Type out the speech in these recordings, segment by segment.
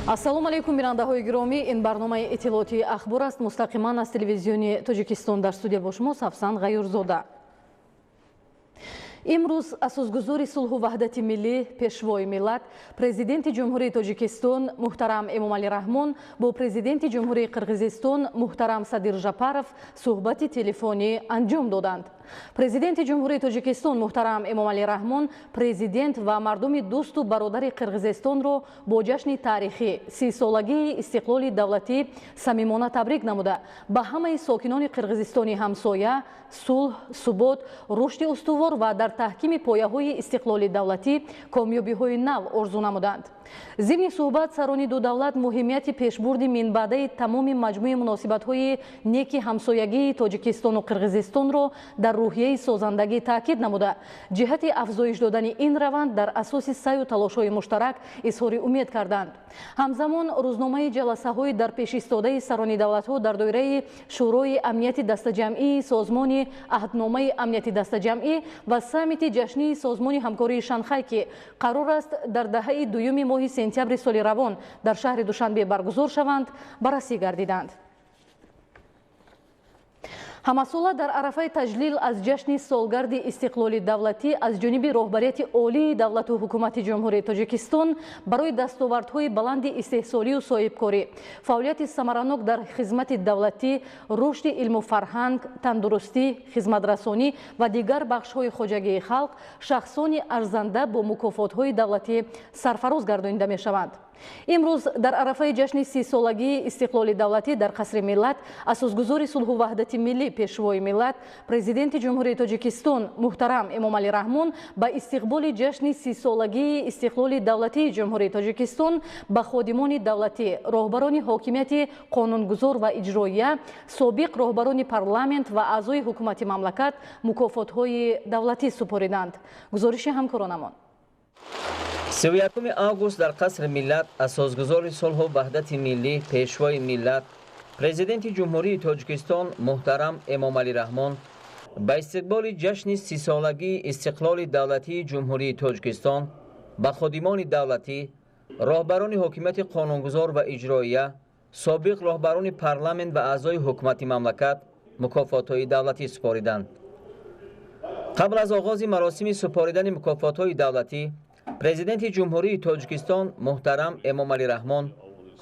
Ассалому алайкум, бинандаҳои гиромӣ. Ин барномаи иттилоотии «Ахбор» аст, мустақиман аз Телевизиони Тоҷикистон. Дар студия бо шумо Сафсан Ғаюрзода. Имрӯз асосгузори сулҳу ваҳдати миллӣ, Пешвои миллат, Президенти Ҷумҳурии Тоҷикистон муҳтарам Эмомалӣ Раҳмон бо Президенти Ҷумҳурии Қирғизистон муҳтарам Садир Жапаров суҳбати телефонӣ анҷом доданд. Президенти Ҷумҳурии Тоҷикистон муҳтарам Эмомалӣ Раҳмон президент ва мардуми дӯсту бародари Қирғизистонро бо ҷашни таърихӣ, 30-солагии истиқлоли давлатӣ, самимона табрик намуда, ба ҳамаи сокинони Қирғизистони ҳамсоя сулҳ, субот, рушди устувор ва дар таҳкими пояҳои истиқлоли давлатӣ комёбиҳои нав орзу намуданд. Зимни суҳбат сарони ду давлат муҳимияти пешбурди минбаъдаи тамоми маҷмӯи муносибатҳои неки ҳамсоягии Тоҷикистону Қирғизистонро дар рӯҳияи созандагӣ таъкид намуда, ҷиҳати афзоиш додани ин раванд дар асоси саъю талошҳои муштарак изҳори умед карданд. Ҳамзамон рӯзномаи ҷаласаҳои дар пешистодаи сарони давлатҳо дар доираи Шӯрои амнияти дастаҷамъии Созмони Аҳдномаи амнияти дастаҷамъӣ ва саммити ҷашнии Созмони ҳамкории Шанхай, ки қарор аст дар даҳаи дуюми моҳи сентябри соли равон дар шаҳри Душанбе баргузор шаванд, баррасӣ гардиданд. Ҳамасола дар арафаи таҷлил аз ҷашни солгарди истиқлоли давлатӣ аз ҷониби роҳбарияти олии давлату ҳукумати Ҷумҳурии Тоҷикистон барои дастовардҳои баланди истеҳсолию соҳибкорӣ, фаъолияти самаранок дар хизмати давлатӣ, рушди илму фарҳанг, тандурустӣ, хизматрасонӣ ва дигар бахшҳои хоҷагии халқ шахсони арзанда бо мукофотҳои давлатӣ сарфароз гардонида мешаванд. Имрӯз дар арафаи ҷашни 30-солагии истиқлоли давлатӣ дар Қасри Миллат асосгузори сулҳу ваҳдати миллӣ, Пешвои миллат, Президенти Ҷумҳурии Тоҷикистон муҳтарам Эмомалӣ Раҳмон ба истиқболи ҷашни 30-солагии истиқлоли давлатии Ҷумҳурии Тоҷикистон ба ходимони давлатӣ, роҳбарони ҳокимияти қонунгузор ва иҷроия, собиқ роҳбарони парламент ва аъзои ҳукумати мамлакат мукофотҳои давлатӣ супориданд. Гузориши ҳамкоронамон. 31 август дар Қасри Миллат асосгузори сулҳу ваҳдати миллӣ, Пешвои миллат, Президенти Ҷумҳурии Тоҷикистон муҳтарам Эмомалӣ Раҳмон ба истиқболи ҷашни 30-солагии истиқлоли давлатии Ҷумҳурии Тоҷикистон ба ходимони давлатӣ, роҳбарони ҳокимияти қонунгузор ва иҷроия, собиқ роҳбарони парламент ва аъзои ҳукумати мамлакат мукофотҳои давлатӣ супориданд. Қабл аз оғози маросими супоридани мукофотҳои давлатӣ Президенти Ҷумҳурии Тоҷикистон муҳтарам Эмомалӣ Раҳмон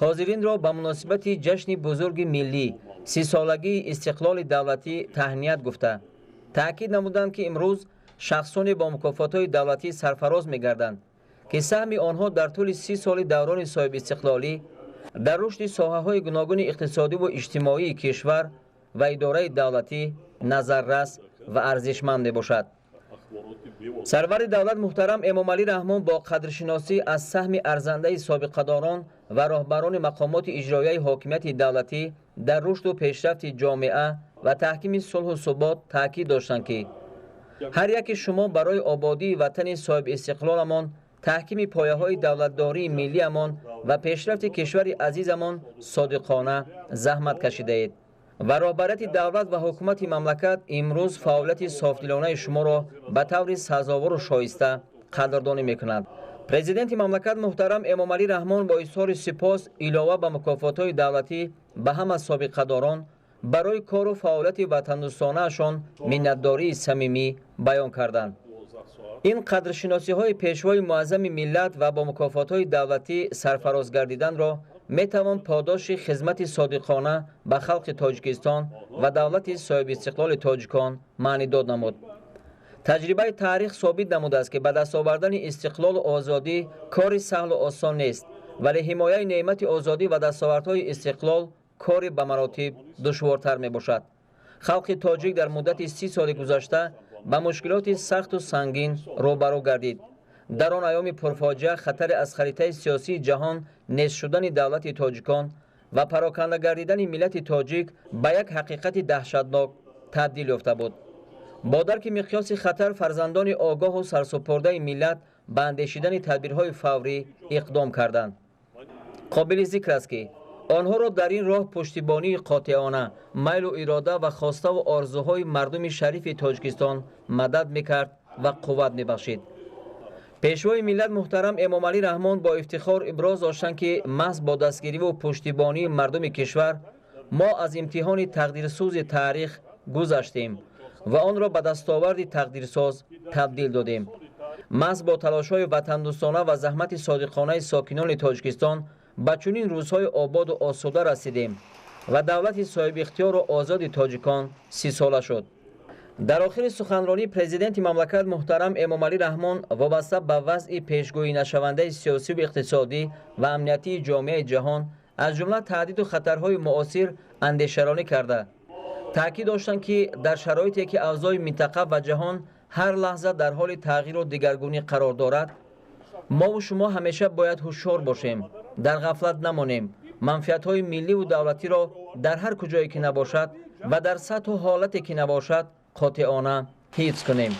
ҳозиринро ба муносибати ҷашни бузурги миллӣ, 30-солагии истиқлоли давлатӣ таҳният гуфта, таъкид намуданд, ки имрӯз шахсоне бо мукофотҳои давлатӣ сарфароз мегарданд, ки саҳми онҳо дар тӯли 30 соли даврони соҳибистиқлолӣ дар рушди соҳаҳои гуногуни иқтисодиву иҷтимоии кишвар ва идораи давлатӣ назаррас ва арзишманд мебошад. Сарвари давлат муҳтарам Эмомалӣ Раҳмон бо қадршиносӣ аз саҳми арзандаи собиқадорон ва роҳбарони мақомоти иҷроияи ҳокимияти давлатӣ дар рушду пешрафти ҷомеа ва таҳкими сулҳу субот таъкид доштанд, ки ҳар яки шумо барои ободии ватани соҳибистиқлоламон, таҳкими пояҳои давлатдории миллиамон ва пешрафти кишвари азизамон содиқона заҳмат кашидаед ва роҳбарияти давлат ва ҳукумати мамлакат имрӯз фаъолияти софдилонаи шуморо ба таври сазовору шоиста қадрдонӣ мекунад. Президенти мамлакат муҳтарам Эмомалӣ Раҳмон бо изҳори сипос илова ба мукофотҳои давлатӣ ба ҳама собиқадорон барои кору фаъолияти ватандӯстонаашон миннатдории самимӣ баён карданд. Ин қадршиносиҳои Пешвои муаззами миллат ва бо мукофотҳои давлатӣ сарфароз гардиданро метавон подоши хизмати содиқона ба халқи Тоҷикистон ва давлати соҳибистиқлоли тоҷикон маънидод намуд. Таҷрибаи таърих собит намудааст, ки ба даст овардани истиқлолу озодӣ кори саҳлу осон нест, вале ҳимояи неъмати озодӣ ва дастовардҳои истиқлол кори ба маротиб душвортар мебошад. Халқи тоҷик дар муддати 30 соли гузашта ба мушкилоти сахту сангин рӯбарӯ гардид. Дар он айёми пурфоҷиа хатари аз харитаи сиёсии ҷаҳон нест шудани давлати тоҷикон ва пароканда гардидани миллати тоҷик ба як ҳақиқати даҳшатнок табдил ёфта буд. Бо дарки миқёси хатар фарзандони огоҳу сарсупурдаи миллат ба андешидани тадбирҳои фаврӣ иқдом карданд. Қобили зикр аст, ки онҳоро дар ин роҳ пуштибонии қотеона, майлу ирода ва хоставу орзуҳои мардуми шарифи Тоҷикистон мадад мекард ва қувват мебахшид. Пешвои миллат муҳтарам Эмомалӣ Раҳмон бо ифтихор иброз доштанд, ки маҳз бо дастгириву пуштибонии мардуми кишвар мо аз имтиҳони тақдирсӯзи таърих гузаштем ва онро ба дастоварди тақдирсоз табдил додем. Маҳз бо талошҳои ватандӯстона ва заҳмати содиқонаи сокинони Тоҷикистон ба чунин рӯзҳои ободу осуда расидем ва давлати соҳибихтиёру озоди тоҷикон 30сола шуд. Дар охири суханронӣ президенти мамлакат муҳтарам Эмомалӣ Раҳмон вобаста ба вазъи пешгӯинашавандаи сиёсиву иқтисодӣ ва амниятии ҷомеаи ҷаҳон, аз ҷумла таҳдиду хатарҳои муосир андешаронӣ карда, таъкид доштанд, ки дар шароите ки авзои минтақа ва ҷаҳон ҳар лаҳза дар ҳоли тағйиру дигаргунӣ қарор дорад, мову шумо ҳамеша бояд ҳушёр бошем, дар ғафлат намонем, манфиатҳои милливу давлатиро дар ҳар куҷое ки набошад ва дар сатҳу ҳолате ки набошад қотеона ҳифз кунем.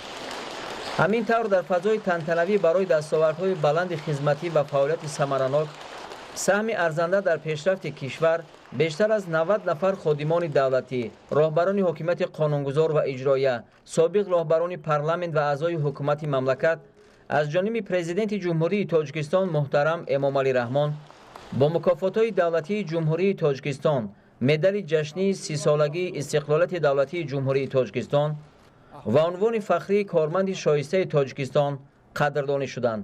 Ҳамин тавр, дар фазои тантанавӣ барои дастовардҳои баланди хизматӣ ва фаъолияти самаранок, саҳми арзанда дар пешрафти кишвар бештар аз 90 нафар ходимони давлатӣ, роҳбарони ҳокимияти қонунгузор ва иҷроия, собиқ роҳбарони парламент ва аъзои ҳукумати мамлакат аз ҷониби Президенти Ҷумҳурии Тоҷикистон муҳтарам Эмомалӣ Раҳмон бо мукофотҳои давлатии Ҷумҳурии Тоҷикистон, медали ҷашнии 30солагии истиқлолияти давлатии Ҷумҳурии Тоҷикистон ва унвони фахрии корманди шоистаи Тоҷикистон қадрдонӣ шуданд.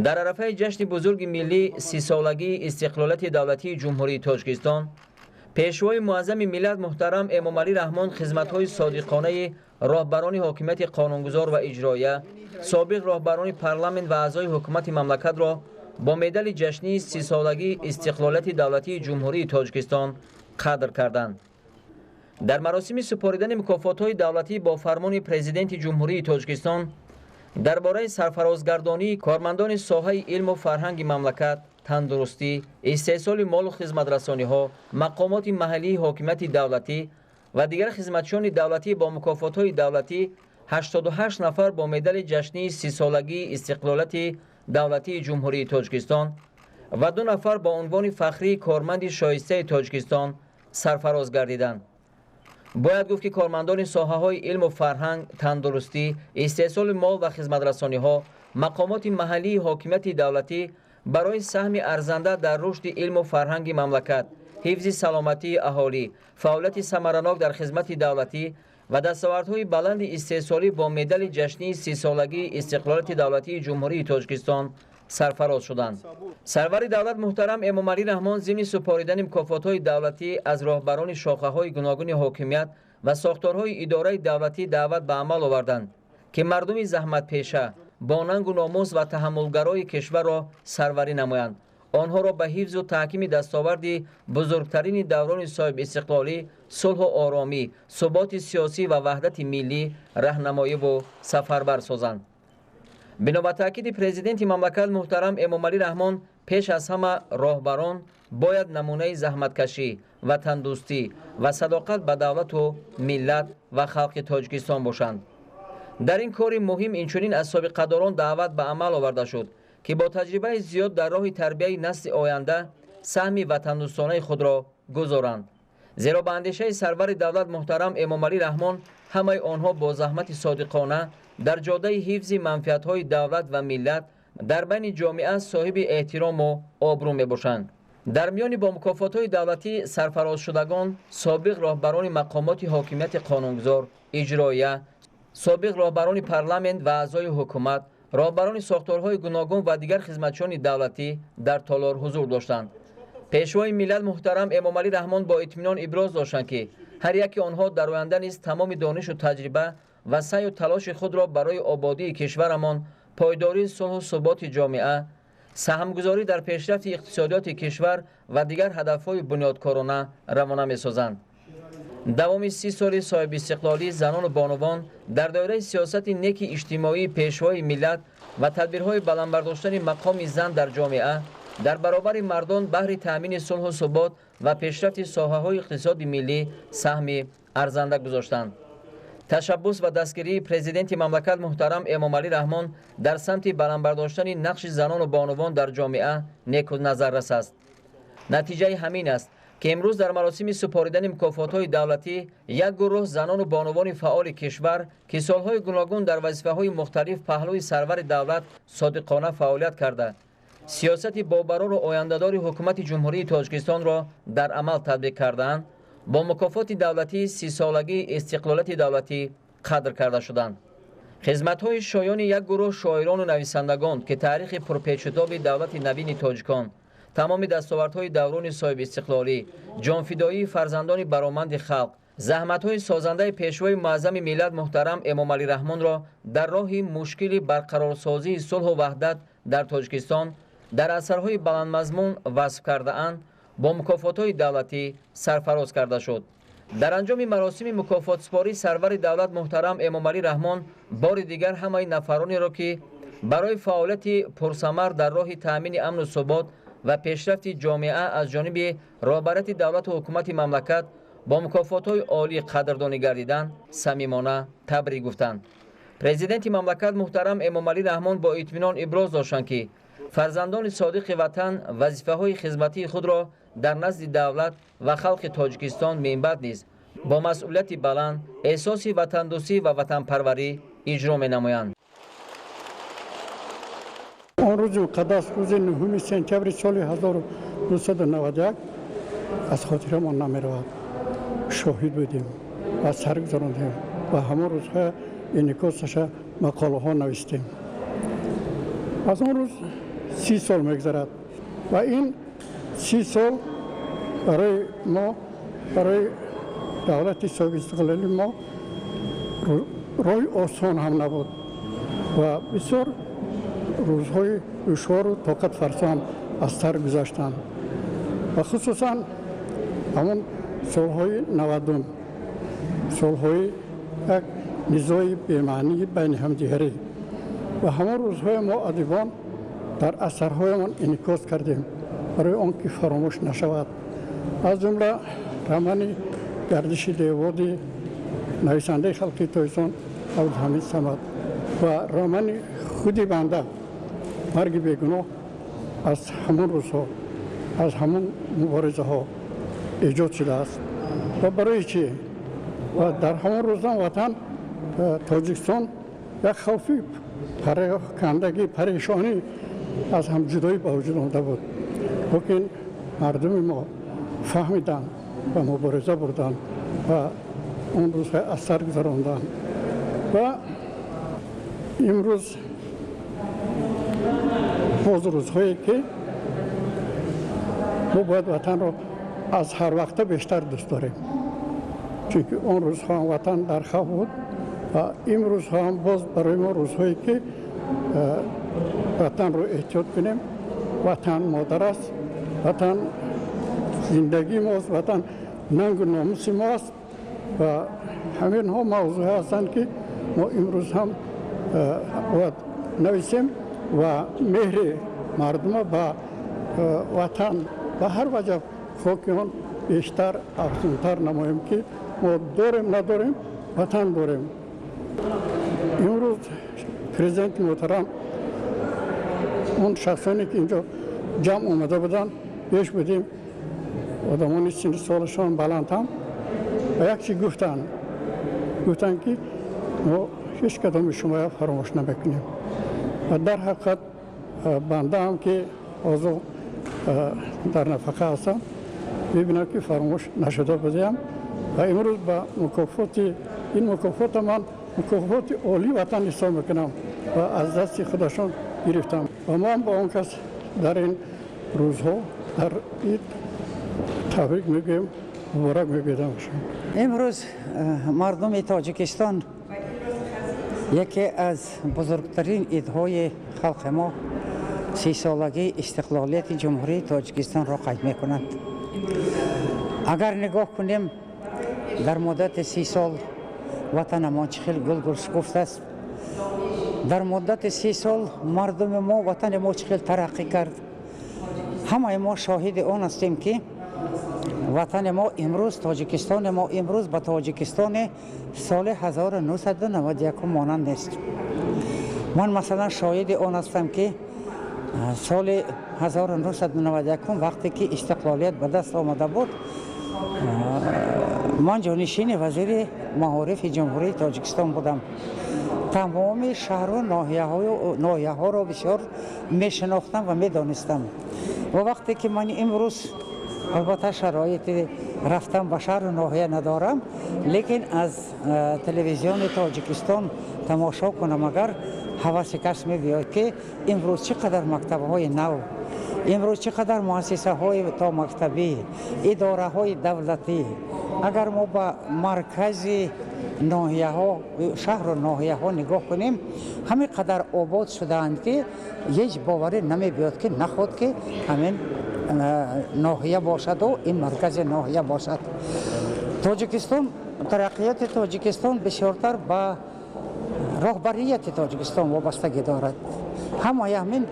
Дар арафаи ҷашни бузурги миллӣ 30солагии истиқлолияти давлатии Ҷумҳурии Тоҷикистон пешвои муаззами миллат муҳтарам Эмомалӣ Раҳмон хизматҳои содиқонаи роҳбарони ҳокимияти қонунгузор ва иҷроия, собиқ роҳбарони парламент ва аъзои ҳукумати мамлакатро бо медали ҷашнии 30солагии истиқлолияти давлатии Ҷумҳурии Тоҷикистон қадр карданд. Дар маросими супоридани мукофотҳои давлатӣ бо фармони Президенти Ҷумҳурии Тоҷикистон дар бораи сарфарозгардонии кормандони соҳаи илму фарҳанги мамлакат, тандурустӣ, истеҳсоли молу хизматрасониҳо, мақомоти маҳаллии ҳокимияти давлатӣ ва дигар хизматчиёни давлатӣ бо мукофотҳои давлатӣ 88 нафар бо медали ҷашнии 30солагии истиқлолияти давлатии Ҷумҳурии Тоҷикистон ва 2 нафар бо унвони фахрии корманди шоистаи Тоҷикистон сарфароз гардиданд. Бояд гуфт, ки кормандони соҳаҳои илму фарҳанг, тандурустӣ, истеҳсоли мол ва хизматрасониҳо, мақомоти маҳаллии ҳокимияти давлатӣ барои саҳми арзанда дар рушди илму фарҳанги мамлакат, ҳифзи саломатии аҳолӣ, фаъолияти самаранок дар хизмати давлатӣ ва дастовардҳои баланди истеҳсолӣ бо медали ҷашнии 30солагии истиқлолияти давлатии Ҷумҳурии Тоҷикистон сарфароз шуданд. Сарвари давлат муҳтарам Эмомалӣ Раҳмон зимни супоридани мукофотҳои давлатӣ аз роҳбарони шохаҳои гуногуни ҳокимият ва сохторҳои идораи давлатӣ даъват ба амал оварданд, ки мардуми заҳматпеша бо нангу номус ва таҳаммулгарои кишварро сарварӣ намоянд, онҳоро ба ҳифзу таҳкими дастоварди бузургтарини даврони соҳибистиқлолӣ, сулҳу оромӣ, суботи сиёсӣ ва ваҳдати миллӣ раҳнамоиву сафарбар созанд. Бино ба таъкиди президенти мамлакат муҳтарам Эмомалӣ Раҳмон, пеш аз ҳама роҳбарон бояд намунаи заҳматкашӣ, ватандӯстӣ ва садоқат ба давлату миллат ва халқи Тоҷикистон бошанд. Дар ин кори муҳим инчунин аз собиқадорон даъват ба амал оварда шуд, ки бо таҷрибаи зиёд дар роҳи тарбияи насли оянда саҳми ватандӯстонаи худро гузоранд. Зеро ба андешаи сарвари давлат муҳтарам Эмомалӣ Раҳмон ҳамаи онҳо бо заҳмати содиқона дар ҷодаи ҳифзи манфиатҳои давлат ва миллат дар байни ҷомеа соҳиби эҳтирому обрӯ мебошанд. Дар миёни бо мукофотҳои давлатӣ сарфарозшудагон собиқ роҳбарони мақомоти ҳокимияти қонунгузор, иҷроия, собиқ роҳбарони парламент ва аъзои ҳукумат, роҳбарони сохторҳои гуногун ва дигар хизматчиёни давлатӣ дар толор ҳузур доштанд. Пешвои миллат муҳтарам Эмомалӣ Раҳмон бо итминон иброз доштанд, ки ҳар яки онҳо дар оянда низ тамоми донишу таҷриба ва саъю талоши худро барои ободии кишварамон, пойдории сулҳу суботи ҷомеа, саҳмгузорӣ дар пешрафти иқтисодиёти кишвар ва дигар ҳадафҳои бунёдкорона равона месозанд. Давоми 30 соли соҳибистиқлолӣ занону бонувон дар доираи сиёсати неки иҷтимоии пешвои миллат ва тадбирҳои баланд бардоштани мақоми зан дар ҷомеа дар баробари мардон баҳри таъмини сулҳу субот ва пешрафти соҳаҳои иқтисоди миллӣ саҳми арзанда гузоштанд. Ташаббус ва дастгирии президенти мамлакат муҳтарам Эмомалӣ Раҳмон дар самти баланд бардоштани нақши занону бонувон дар ҷомеа неку назаррас аст. Натиҷаи ҳамин аст, Ки имрӯз дар маросими супоридани мукофотҳои давлатӣ як гурӯҳ занону бонувони фаъоли кишвар, ки солҳои гуногун дар вазифаҳои мухталиф паҳлӯи сарвари давлат содиқона фаъолият карда, сиёсати бобарору ояндадори Ҳукумати Ҷумҳурии Тоҷикистонро дар амал татбиқ кардаанд, бо мукофоти давлатии 30-солагии истиқлолияти давлатӣ қадр карда шуданд. Хизматҳои шоёни як гурӯҳ шоирону нависандагон, ки таърихи пурпечутоби давлати навини тоҷикон, тамоми дастовардҳои даврони соҳибистиқлолӣ, ҷонфидоии фарзандони бароманди халқ, заҳматҳои созандаи Пешвои муаззами миллат муҳтарам Эмомалӣ Раҳмонро дар роҳи мушкили барқарорсозии сулҳу ваҳдат дар Тоҷикистон дар асарҳои баландмазмун васф кардаанд, бо мукофотҳои давлатӣ сарфароз карда шуд. Дар анҷоми маросими мукофотсупорӣ сарвари давлат муҳтарам Эмомалӣ Раҳмон бори дигар ҳамаи нафаронеро, ки барои фаъолияти пурсамар дар роҳи таъмини амну субот ва пешрафти ҷомеа аз ҷониби роҳбарияти давлату ҳукумати мамлакат бо мукофотҳои олӣ қадрдонӣ гардиданд, самимона табрик гуфтанд. Президенти мамлакат муҳтарам Эмомалӣ Раҳмон бо итминон иброз доштанд, ки фарзандони содиқи ватан вазифаҳои хизматии худро дар назди давлат ва халқи Тоҷикистон минбаъд низ бо масъулияти баланд, эҳсоси ватандӯстӣ ва ватанпарварӣ иҷро менамоянд. Он рӯзи муқаддас, рӯзи 9 сентябри соли 1991 аз хотирамон намеравад. Шоҳид будем ва сар гузарондем ва ҳамон рӯзҳо инъикосаша мақолаҳо навиштем. Аз он рӯз 30 сол мегузарад ва ин 30 сол барои мо, барои давлати соҳибистиқлоли мо роҳи осон ҳам набуд ва бисёр рӯзҳои душвору тоқатфарсо ҳам аз сар гузаштанд ва хусусан ҳамон солҳои 90-ум, солҳои як низои бемаънии байни ҳамдигарӣ ва ҳамон рӯзҳои мо адибон дар асарҳоямон инъикос кардем барои он ки фаромӯш нашавад. Аз ҷумла романи «Гардиши деводи» нависандаи халқи Тоҷикистон Абдуҳамид Самад ва романи худи банда «Марги бегуноҳ» аз ҳамон рӯзҳо, аз ҳамон муборизаҳо эҷод шудааст. Ва барои чӣ? Ва дар ҳамон рӯзон ватан Тоҷикистон як хавфи парокандагӣ, парешонӣ аз ҳамҷудоӣ ба вуҷуд омада буд, лекин мардуми мо фаҳмиданд ва мубориза бурданд ва он рӯзҳои аз сар гузаронданд. Ва имрӯз боз рӯзҳое ки мо бояд ватанро аз ҳар вақта бештар дӯст дорем, чунки он рӯзҳо ҳам ватан дар хавф буд ва имрӯзҳо ҳам боз барои мо рӯзҳое ки ватанро эҳтиёт кунем. Ватан модар аст, ватан зиндагии мост, ватан нангу номуси мост ва ҳаминҳо мавзӯъҳое ҳастанд, ки мо имрӯз ҳам бояд нависем ва меҳри мардума ба ватан, ба ҳар ваҷаб хоки он бештар афзунтар намоем, ки мо дорем надорем, ватан дорем. Имрӯз президенти муҳтарам, он шахсоне ки инҷо ҷамъ омада буданд, беш будем, одамони синну солашон баланд ҳам, ва як чи гуфтанд, гуфтанд, ки мо ҳеҷ кадоми шумоя фаромӯш намекунем. Ва дар ҳақиқат бандаам, ки ҳозир дар нафақа ҳастам, мебинам, ки фаромӯш нашуда будем. Ва имрӯз ба мукофоти ин мукофота ман мукофоти олии ватан ҳисоб мекунам ва аз дасти худашон гирифтам. Ва ман ба он кас дар ин рӯзҳо, дар ид табрик мегӯем, муборак мегӯям. Имрӯз мардуми Тоҷикистон яке аз бузургтарин идҳои халқи мо, 30-солагии истиқлолияти Ҷумҳурии Тоҷикистонро қайд мекунанд. Агар нигоҳ кунем, дар муддати 30 сол ватанамон чӣ хел гулгул шукуфтааст, дар муддати 30 сол мардуми мо, ватани мо чӣ хел тараққӣ кард, ҳамаи мо шоҳиди он ҳастем, ки ватани мо имрӯз, Тоҷикистони мо имрӯз ба Тоҷикистони соли 1991 монанд нест. Ман, масалан, шоҳиди он ҳастам, ки Соли 1991, вақте ки истиқлолият ба даст омада буд, ман ҷонишини вазири маорифи Ҷумҳурии Тоҷикистон будам. Тамоми шаҳру ноҳияҳоро бисёр мешинохтам ва медонистам. Ва вақте ки ман имрӯз, албатта, шароити рафтан ба шаҳру ноҳия надорам, лекин аз телевизиони Тоҷикистон тамошо кунам, агар ҳаваси кас мебиёд, ки имрӯз чӣ қадар мактабҳои нав, имрӯз чӣ қадар муассисаҳои томактабӣ, идораҳои давлатӣ. Агар мо ба маркази ноҳияҳо, шаҳру ноҳияҳо нигоҳ кунем, ҳамин қадар обод шудаанд, ки ҳеҷ боварӣ намебиёд, ки наход ки ҳамин ноҳия бошаду ин маркази ноҳия бошад. Тоҷикистон, тараққиёти Тоҷикистон бисёртар ба роҳбарияти Тоҷикистон вобастагӣ дорад. Ҳамаи ҳамин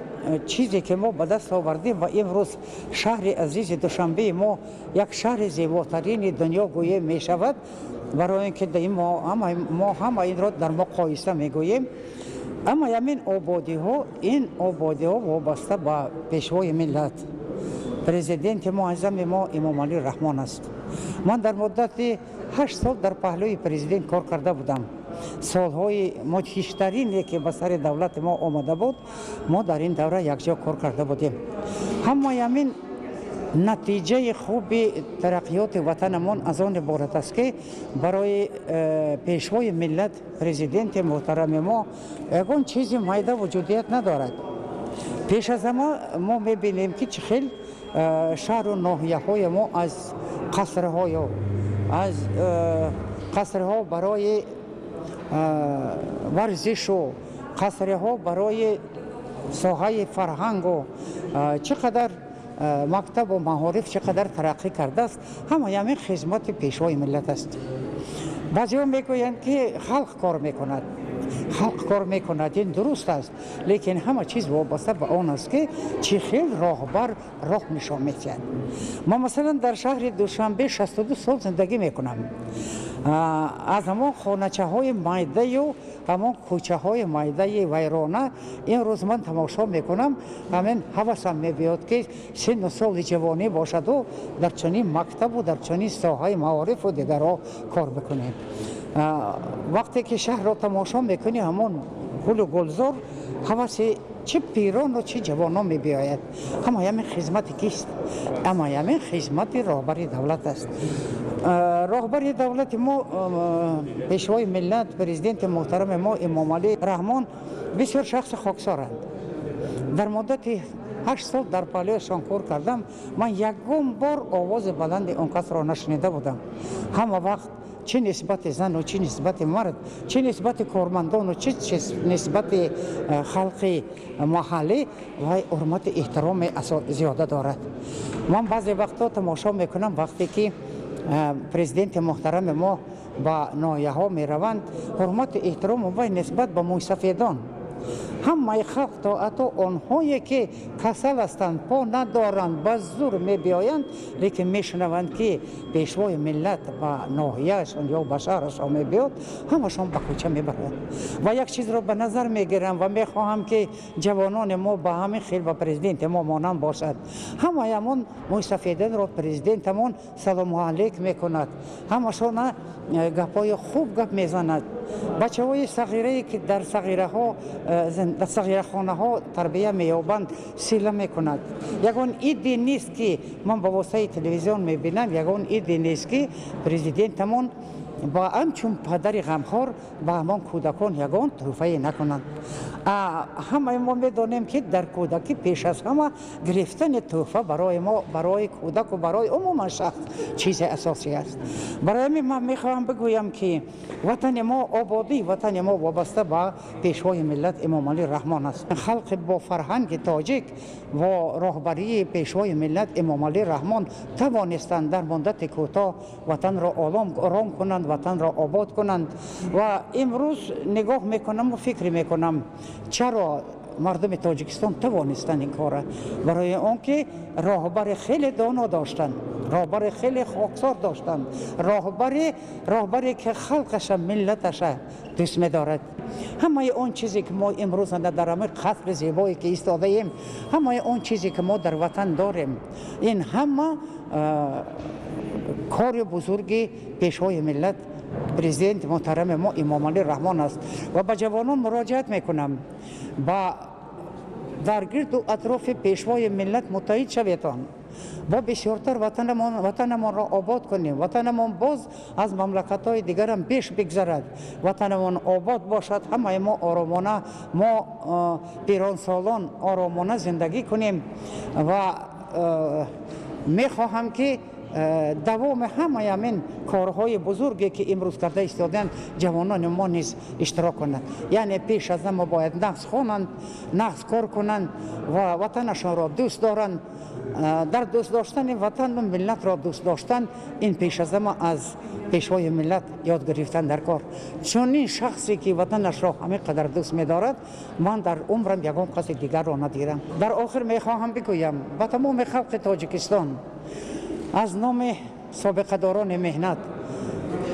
чизе ки мо ба даст овардем ва имрӯз шаҳри азизи Душанбеи мо як шаҳри зеботарини дунё гӯем мешавад, барои ин ки мо ҳама инро дар муқоиса мегӯем. Амма ҳамин ободиҳо, ин ободиҳо вобаста ба Пешвои миллат, Президенти муаззами мо Эмомалӣ Раҳмон аст. Ман дар муддати 8 сол дар паҳлӯи президент кор карда будам. Солҳои мудҳиштарине ки ба сари давлати мо омада буд, мо дар ин давра якҷо кор карда будем. Ҳамаи ҳамин натиҷаи хуби тараққиёти ватанамон аз он иборат аст, ки барои Пешвои миллат, Президенти муҳтарами мо ягон чизи майда вуҷудият надорад. Пеш аз ҳама мо мебинем, ки чӣ хел шаҳру ноҳияҳои мо аз қасрҳою аз қасрҳо барои варзишу қасрҳо барои соҳаи фарҳангу чӣ қадар мактабу маориф чӣ қадар тараққӣ кардааст. Ҳамаи ҳамин хизмати Пешвои миллат аст. Баъзеҳо мегӯянд, ки халқ кор мекунад, халқ кор мекунад. Ин дуруст аст, лекин ҳама чиз вобаста ба он аст, ки чӣ хел роҳбар роҳ нишон медиҳад. Ма, масалан, дар шаҳри Душанбе 62 сол зиндагӣ мекунам. Аз ҳамон хоначаҳои майдаю ҳамон кӯчаҳои майдаи вайрона имрӯз ман тамошо мекунам, ҳамин ҳавасам мебиёд, ки синну соли ҷавонӣ бошаду дар чунин мактабу дар чунин соҳаи маорифу дигарҳо кор бикунем. Вақте ки шаҳрро тамошо мекунӣ, ҳамон гулу гулзор, ҳаваси чӣ пирону чӣ ҷавонон мебиёяд. Ҳамаи ҳамин хизмати кист? Ҳамаи ҳамин хизмати роҳбари давлат аст. Роҳбари давлати мо, Пешвои миллат, Президенти муҳтарами мо Эмомалӣ Раҳмон бисёр шахси хоксоранд. Дар муддати 8 сол дар паҳлӯяшон кор кардам, ман ягон бор овози баланди он касро нашунида будам. Ҳама вақт чӣ нисбати зану, чӣ нисбати мард, чӣ нисбати кормандону, чӣ нисбати халқи маҳаллӣ вай ҳурмати эҳтироми зиёда дорад. Ман баъзе вақтҳо тамошо мекунам, вақте ки Президенти муҳтарами мо ба ноҳияҳо мераванд, ҳурмату эҳтирому вай нисбат ба мӯйсафедон, ҳамаи халқ, то ҳатто онҳое ки касал ҳастанд, по надоранд, ба зур мебиёянд, лекин мешунаванд, ки Пешвои миллат ба ноҳияашон ё ба шаҳрашон мебиёд, ҳамашон ба кӯча мебаранд. Ва як чизро ба назар мегирам ва мехоҳам, ки ҷавонони мо ба ҳамин хел ба президенти мо монанд бошад. Ҳамаи ҳамон мӯйсафедонро президентамон салому алейк мекунад, ҳамашона гапҳои хуб гап мезанад. Бачаҳои сағирае ки дар сағирахонаҳо тарбия меёбанд, сила мекунад. Ягон иде нест, ки ман ба воситаи телевизион мебинам, ягон иде нест, ки президентамон ба ҳамчун падари ғамхор ба ҳамон кӯдакон ягон тӯҳфае накунанд. Ҳамаи мо медонем, ки дар кӯдакӣ пеш аз ҳама гирифтани тӯҳфа барои мо, барои кӯдаку барои умуман шахс чизи асосӣ аст. Барои ҳамин ман мехоҳам бигӯям, ки ватани мо, ободии ватани мо вобаста ба Пешвои миллат Эмомалӣ Раҳмон аст. Халқи бо фарҳанги тоҷик бо роҳбарии Пешвои миллат Эмомалӣ Раҳмон тавонистанд дар муддати кӯтоҳ ватанро ором кунанд, ватанро обод кунанд. Ва имрӯз нигоҳ мекунаму фикр мекунам, чаро мардуми Тоҷикистон тавонистанд ин кора? Барои он ки роҳбари хеле доно доштанд, роҳбари хеле хоксор доштанд, роҳбаре ки халқаша, миллаташа дӯст медорад. Ҳамаи он чизе ки мо имрӯз дар ҳамаи қасри зебое ки истодаем, ҳамаи он чизе ки мо дар ватан дорем, ин ҳама кори бузурги Пешвои миллат, Президенти муҳтарами мо Эмомалӣ Раҳмон аст. Ва ба ҷавонон муроҷиат мекунам: ба дар гирду атрофи Пешвои миллат муттаҳид шаветон, бо бисёртар ватанамонро обод кунем, ватанамон боз аз мамлакатҳои дигарам пеш бигзарад, ватанамон обод бошад, ҳамаи мо оромона, мо пиронсолон оромона зиндагӣ кунем. Ва мехоҳам, ки давоми ҳамаи ҳамин корҳои бузурге, ки имрӯз карда истодаанд, ҷавонони мо низ иштирок кунанд. Яъне пеш аз ҳама бояд нағз хонанд, нағз кор кунанд ва ватанашонро дӯст доранд. Дар дӯст доштани ватану миллатро дӯст доштан, ин пеш аз ҳама аз Пешвои миллат ёд гирифтан дар кор. Чунин шахсе, ки ватанашро ҳамин қадар дӯст медорад, ман дар умрам ягон каси дигарро надидам. Дар охир мехоҳам бигӯям ба тамоми халқи Тоҷикистон аз номи собиқадорони меҳнат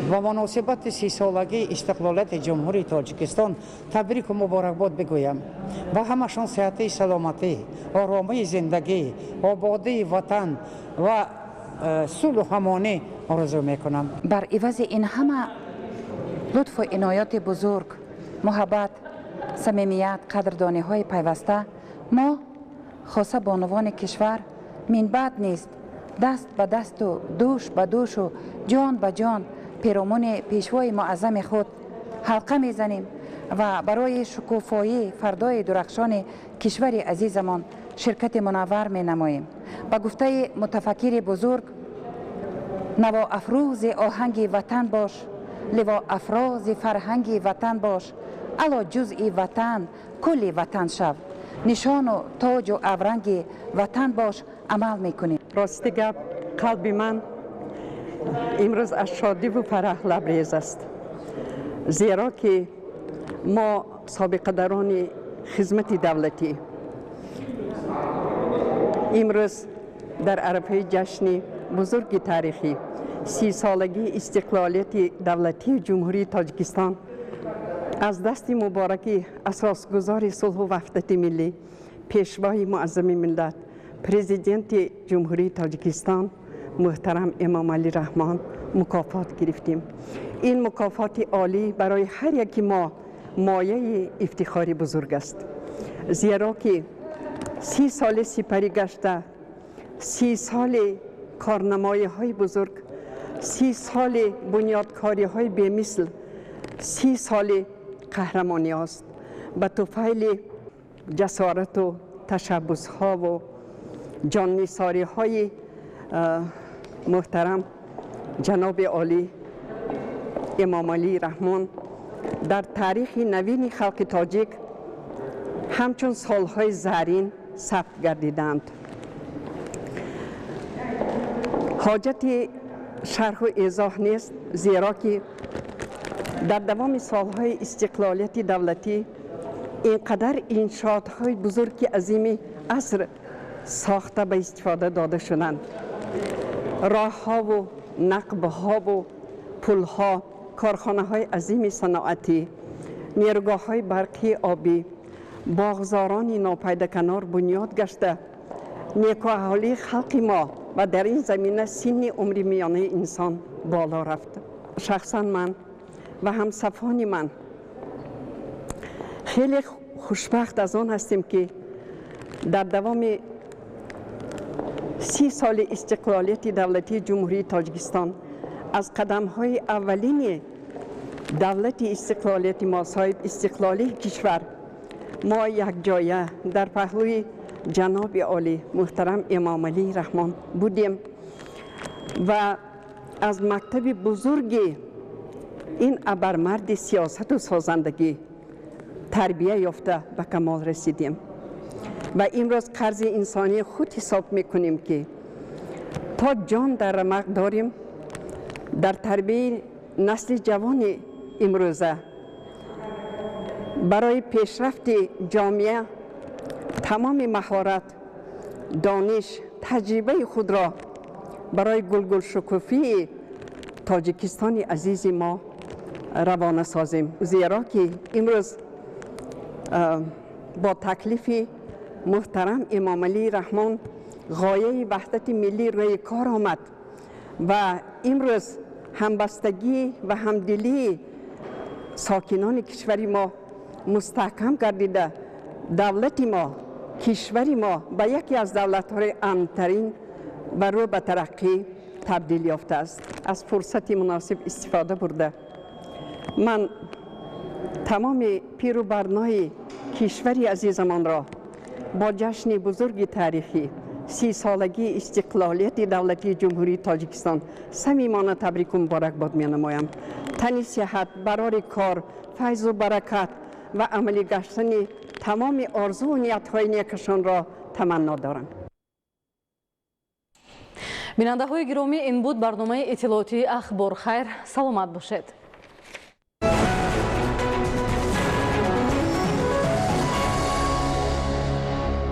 ба муносибати 30-солагии истиқлолияти Ҷумҳурии Тоҷикистон табрику муборакбод бигӯям. Ба ҳамашон сиҳатии саломатӣ, оромии зиндагӣ, ободии ватан ва сулҳу ҳамонӣ орзу мекунам. Бар ивази ин ҳама лутфу иноёти бузург, муҳаббат, самимият, қадрдониҳои пайваста, мо, хоса бонувони кишвар, минбаъд низ даст ба дасту дӯш ба дӯшу ҷон ба ҷон перомуни Пешвои муаззами худ ҳалқа мезанем ва барои шукуфоии фардои дурахшони кишвари азизамон ширкати мунаввар менамоем. Ба гуфтаи мутафаккири бузург: «Навоафрӯзи оҳанги ватан бош, ливоафрози фарҳанги ватан бош, ало ҷузъи ватан, кулли ватан шав, нишону тоҷу авранги ватан бош», амал мекунем. Рости гап, қалби ман имрӯз аз шодиву фараҳ лабрез аст, зеро ки мо, собиқадарони хизмати давлатӣ, имрӯз дар арафаи ҷашни бузурги таърихӣ, 30-солагии истиқлолияти давлатии Ҷумҳурии Тоҷикистон, аз дасти мубораки асосгузори сулҳу ваҳдати миллӣ, Пешвои муаззами миллат, Президенти Ҷумҳурии Тоҷикистон муҳтарам Эмомалӣ Раҳмон мукофот гирифтем. Ин мукофоти олӣ барои ҳар яки мо мояи ифтихори бузург аст, зеро ки 30 соли сипарӣ гашта, 30 соли корнамоиҳои бузург, 30 соли бунёдкориҳои бемисл, 30 соли қаҳрамониҳост. Ба туфайли ҷасорату ташаббусҳову ҷоннисориҳои муҳтарам ҷаноби олӣ Эмомалӣ Раҳмон дар таърихи навини халқи тоҷик ҳамчун солҳои зарин сабт гардиданд. Ҳоҷати шарҳу эзоҳ нест, зеро ки дар давоми солҳои истиқлолияти давлатӣ ин қадар иншоотҳои бузурги азими аср сохта ба истифода дода шуданд: роҳҳову нақбҳову пулҳо, корхонаҳои азими саноатӣ, нерӯгоҳҳои барқии обӣ, боғзорони нопайдаканор бунёд гашта, некуаҳолии халқи мо ва дар ин замина синни умри миёнаи инсон боло рафт. Шахсан ман ва ҳамсафони ман хеле хушбахт аз он ҳастем, ки дар давоми 30 соли истиқлолияти давлатии Ҷумҳурии Тоҷикистон аз қадамҳои аввалини давлати истиқлолияти мо, соҳиб истиқлолии кишвар, мо якҷоя дар паҳлӯи ҷаноби олӣ муҳтарам Эмомалӣ Раҳмон будем ва аз мактаби бузурги ин абармарди сиёсату созандагӣ тарбия ёфта ба камол расидем. Ва имрӯз қарзи инсонии худ ҳисоб мекунем, ки то ҷон дар рамақ дорем, дар тарбияи насли ҷавони имрӯза барои пешрафти ҷомеа тамоми маҳорат, дониш, таҷрибаи худро барои гулгулшукуфии Тоҷикистони азизи мо равона созем, зеро ки имрӯз бо таклифи муҳтарам Эмомалӣ Раҳмон ғояи ваҳдати миллӣ рӯи кор омад ва имрӯз ҳамбастагӣ ва ҳамдилии сокинони кишвари мо мустаҳкам гардида, давлати мо, кишвари мо ба яке аз давлатҳои амнтарин ва рӯ ба тараққӣ табдил ёфтааст. Аз фурсати муносиб истифода бурда, ман тамоми пиру барнои кишвари азизамонро бо ҷашни бузурги таърихӣ, 30-солагии истиқлолияти давлатии Ҷумҳурии Тоҷикистон самимона табрику муборакбод менамоям. Тани сиҳат, барори кор, файзу баракат ва амалӣ гаштани тамоми орзуву ниятҳои некашонро таманно дорам. Бинандаҳои гиромӣ, ин буд барномаи иттилоотии «Ахбор». Хайр, саломат бошед.